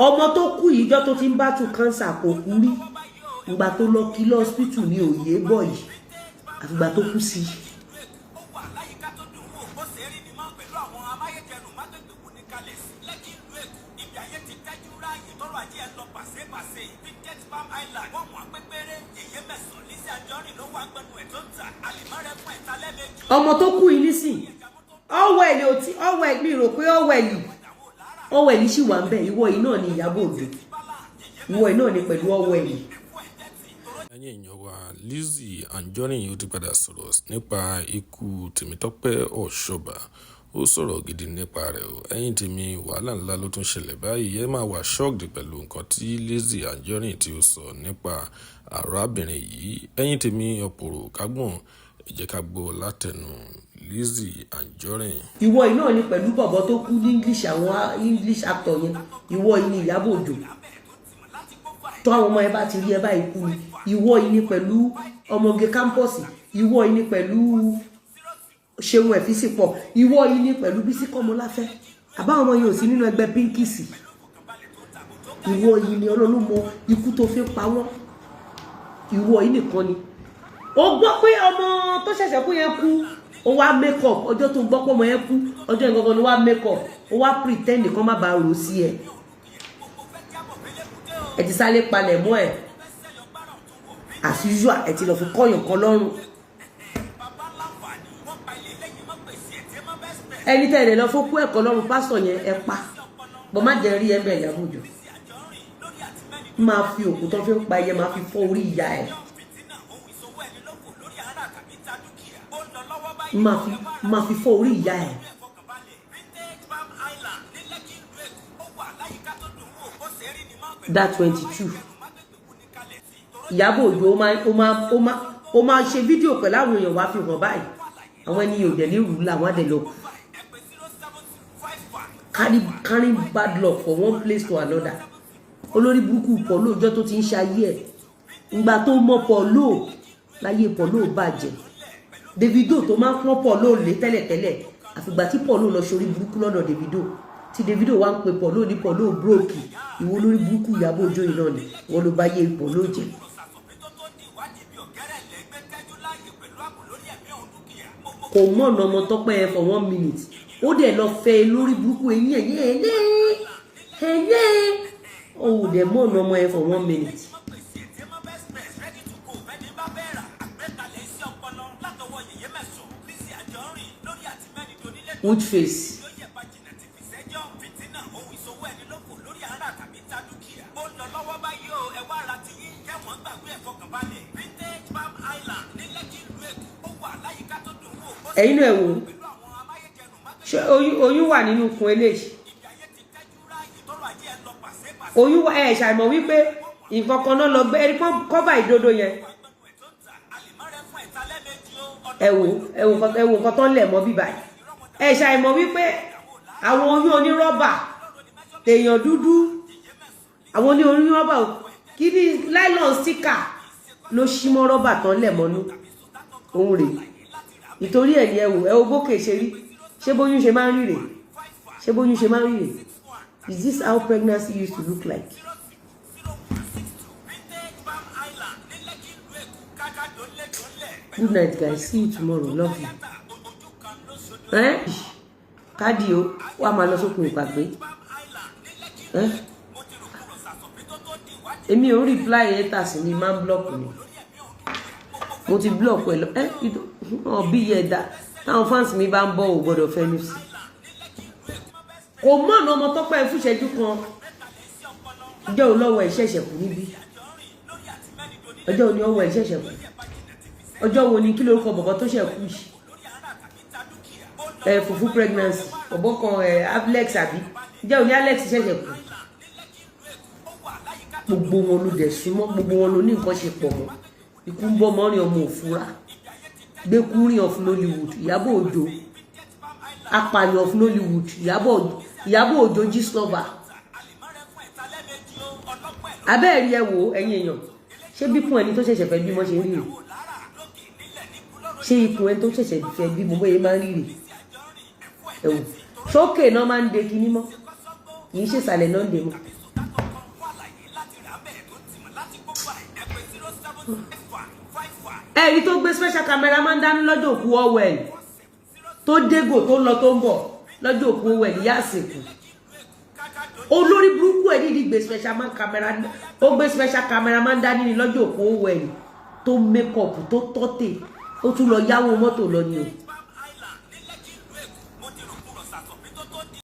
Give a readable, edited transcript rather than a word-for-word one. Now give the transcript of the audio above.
Ọmọ tó kú yìí, jọ́ tó ti ń bá tù cancer, kò kú rí. Ìgbà tó lọ kí lọ́spítù ní òye bọ̀ yìí, àfìgbà tó kú sí i. Ó wà láyìíká tó dùn wò, bó ṣe rí ni mọ́ pẹ̀lú àwọn amáyédẹrùn mágbègbè wò ní kalẹ̀ sí Lẹ́kì, ìlú Èkó. Ibi ayé ti tẹ́jú ráàyè, tọrọ ajé ẹ lọ pàṣẹpàṣẹ. Vintage Palm Island, wọ́n mọ̀ pépéré. Yèyé Mẹ̀sán Lizzy Anjorin ló wà gbẹnu ẹ̀ tó ń tà àlìmọ́rẹ́ fún ẹ̀ta lẹ́ẹ̀mejì. Ọmọ tó kú yìí nísìn, ọwẹ́lì ò tí ọwẹ́lì, mi rò pé ọwẹ́lì sì wà ń bẹ̀. Ìwọ yìí náà ni Ìyábọ̀ Òjó, ìwọ yìí náà ni pẹ̀lú ọwẹ́lì. Ẹ̀yin èèyàn wa, Lizzy Anjorin ó ti padà sọ̀rọ̀ nípa ikú Tèmítọ́pẹ́ Ọ̀ṣọ́bà. Ó sọ̀rọ̀ gidi nípa rẹ̀ o. Ẹ̀yin tèmi, wàhálà ńlá ló tún ṣẹlẹ̀ báyìí. Ẹ máa wà shocked pẹ̀lú nǹkan tí Lizzy Anjorin tí ó sọ nípa arábìnrin yìí. Ẹ̀yin tèmi, ọ̀pọ̀rọ̀ kágbọ̀n, ẹ jẹ́ ká gbọ́ látẹnu Lizzy Anjorin. Ìwọ yìí náà ni pẹ̀lú bọ̀bọ̀ tó kú ní English, àwọn English actor yẹn. Ìwọ yìí ni Ìyábọ̀ Òjó tó àwọn ọmọ ẹ bá ti rí ẹ báyìí kú ni. Ìwọ yìí ni pẹ̀lú ọmọge campus. Ìwọ yìí ni pẹ̀lú Ṣeun Ẹ̀físìpọ̀. Ìwọ yìí ni pẹ̀lú Bísí Kọ́mọláfẹ́. Àbáwọn ọmọ yìí ò sí nínú ẹgbẹ́ Pinkies. Ìwọ yìí ni Ọlọ́run mọ ikú tó fi pa wọ́n. Ìwọ yìí nìkan ni ó gbọ́ pé ọmọ tó ṣẹ̀ṣẹ̀ kú yẹn kú, ó wá make up. Ọjọ́ tó gbọ́ pé ọmọ yẹn kú, ọjọ́ yẹn gangan ló wá make up, ó wá pretend kán má bàa rò sí ẹ. Ẹ ti sáré palẹ̀ mọ́ ẹ as usual, ẹ ti lọ fi kọ́yàn kan lọ́rùn. Bàbá láǹfààní wọ́n pa ilé lẹ́yìn mọ́ pèsè ẹ̀ tí ẹ má bẹ́ẹ̀ bẹ́ẹ̀. Ẹni tẹ́ ẹ lọ fún kú ẹ̀kọ́ lọ́rùn, pásítọ̀ yẹn, ẹ pa bọ́. Má jẹ́ rí ẹ bẹ́ẹ̀. Ìyábọ̀ Òjó máa fi òkú tó fi ń pa ẹyẹ, máa fi fọ́ orí ìyá ẹ̀. Fìtínà ohun ìṣòwò ẹni lóko lórí ara tàbí ta dúkìá ó ń lọ lọ́wọ́ báyìí. Máa fi fọ́ orí ìyá ẹ̀. Ẹ̀fọkànbalẹ̀, Vintage Palm Island ní Lẹ́kì, ìlú Èkó. Ó wà láyìíká tó dùn wò, bó ṣe rí ni mọ́ pẹ̀lú Dá 22. Ìyábọ̀ Òjó, ó máa ṣe fídíò pẹ̀lú àwọn èèyàn, wá fi hàn báyìí. Àwọn ẹni yóò dẹ̀ ní rúlà, wọ́n á dẹ̀ lọ carry bad luck from one place to another. Olórí burúkú Pọ̀lú, ọjọ́ tó ti ń ṣayé ẹ̀, ìgbà tó mọ Pọ̀lú láyé, Pọ̀lú bàjẹ́. Davido tó máa ń pọ́n Pọ̀lú lé tẹ́lẹ̀tẹ́lẹ̀, àfìgbà tí Pọ̀lú lọ ṣorí burúkú lọ́dọ̀ Davido, tí Davido wá ń pe Pọ̀lú ní Pọ̀lú broke. Ìwọ olórí burúkú Ìyábọ̀ Òjó yìí náà ni wọ́n ló bá yé Pọ̀lú jẹ́. Ọ̀gẹ́rẹ́ lẹ́gbẹ́ tẹ́jú láàyè pẹ̀lú ààbò lórí ẹ̀mí òun dúkìá. Kò mọ̀nà ọmọ Tọ́pẹ́ yẹn for one minute, ó dẹ̀ lọ fẹ́ lórí burúkú eyín ẹ̀yìn ẹ̀yìn ẹ̀yìn. Ó dẹ̀ mọ̀nà ọmọ yẹn for one minute. Pèsè tí mọ́ best press ready to go fẹ́ni bá fẹ́ rà. Àgbékalẹ̀ iṣẹ́ ọpọlọ látọwọ́ Yèyé Mẹ̀sán Lizzy Anjorin lórí àti mẹ́ni donílé Which face? Ló yẹ bá jìnà tí fi sẹ́jọ́ fìtínà ohun ìṣòwò ẹni lóko lórí ara tàbí ta dúkìá. Ó ń lọ lọ́wọ́ báyìí o, ẹ wá ra ti yín kẹ́wọ̀n gbàgbé ẹ̀fọkànbalẹ̀. Vintage Palm Island ní Lẹ́kì, ìlú Èkó. Ó wà láyìíká tó dùn wò ó. Ẹ̀yin náà, ẹ wò ó. Pẹ̀lú àwọn amáyédẹrùn má Ṣé oyún wà nínú ikùn eléyìí? Ibi ayé ti tẹ́jú ráàyè, tọrọ ajé ẹ lọ pàṣẹ pàṣẹ. Oyún wà. Ẹ ṣàìmọ̀ wípé nǹkan kan náà lọ gbé ẹni kan kọ́fà ìdodo yẹn. Ẹ wò, ẹ wò nǹkan tó ń lẹ̀ mọ́ bíbá yìí. Ẹ ṣàìmọ̀ wípé àwọn oyún onírọ́bà tèèyàn dúdú, àwọn ní oyún rọ́bà, kí ní nylon sticker ló ṣí mọ́ rọ́bà tán lẹ̀ mọ́nú òun rèé. Ìtorí ẹ̀ ní, ẹ wò, ẹ wo bókè ṣe rí. Ṣé bóyún ṣe máa ń rí rèé? Ṣé bóyún ṣe máa ń rí rèé? Is this how pregnancy used to look like? Vintage Palm Island ní Lẹ́kì, ìlú Èkó. Kájà dónlé dónlẹ̀. Good night, guys. See you tomorrow. Love you. Ojú kan ló ṣojú. Ẹ káàdì o, wàá máa lọ sókun ìgbàgbé. Palm Island ní Lẹ́kì, ẹ mo ti rò kúrò sàsọ̀bí tó tó di ìwádìí. Èmi ò ń reply haters ní, máa ń block ni. Mo ti block ẹ lọ. Ẹ ọ bí yẹ dá táwọn fans mi bá ń bọ̀, ò gbọ́dọ̀ fẹnu sí. Kò mọ̀nà ọmọ Tọ́pẹ́ fún ìṣẹ́jú kan. Ọjọ́ òun lọ́wọ́ ẹ̀ ṣẹ̀ṣẹ̀ kú níbí? Ọjọ́ òní ọwọ́ ẹ̀ ṣẹ̀ṣẹ̀ kú? Ọjọ́ wo ni? Kí lórúkọ bọ̀bọ̀ tó ṣẹ̀ kú yìí? Ẹ fùfú pregnancy bọ̀bọ̀ kan, ẹ Alex àbí? Ọjọ́ òní Alex ṣẹ̀ṣẹ̀ kú. Gbogbo wọn ló dẹ̀ súnmọ́, gbogbo wọn ló ní nǹkan ṣe pọ̀ mọ́. Ikú ń bọ́ mọ́rin ọmọ òfúra gbẹ́kúrin of Nollywood, Ìyábọ̀ Òjó, apààyàn of Nollywood, Ìyábọ̀ Òjó Gistlover. Abẹ́ẹ̀rí, ẹ wò, ẹ̀yin èèyàn, ṣé bíkún ẹni tó ṣẹ̀ṣẹ̀ fẹ́ bímọ ṣe ń rí rè? Ṣé ikùn ẹni tó ṣẹ̀ṣẹ̀ fẹ́ bímọ bóyá máa ń rí rè? Ẹ wò, sókè náà máa ń de kinní mọ́, kì í ṣe ìsàlẹ̀ náà ń de mọ́. Ẹ̀rí tó gbé special cameraman dání lọ́jọ́ òkú Orwell, tó dégò, tó lọ, tó ń bọ̀ lọ́jọ́ òkú Orwell, ìyá àsìkò olórí burúkú ẹ̀ nídìí gbé special man camera, ó gbé special cameraman dání ní lọ́jọ́ òkú Orwell, tó make up, tó tọ́tẹ̀, ó tún lọ yáwó mọ́tò lọ ni o.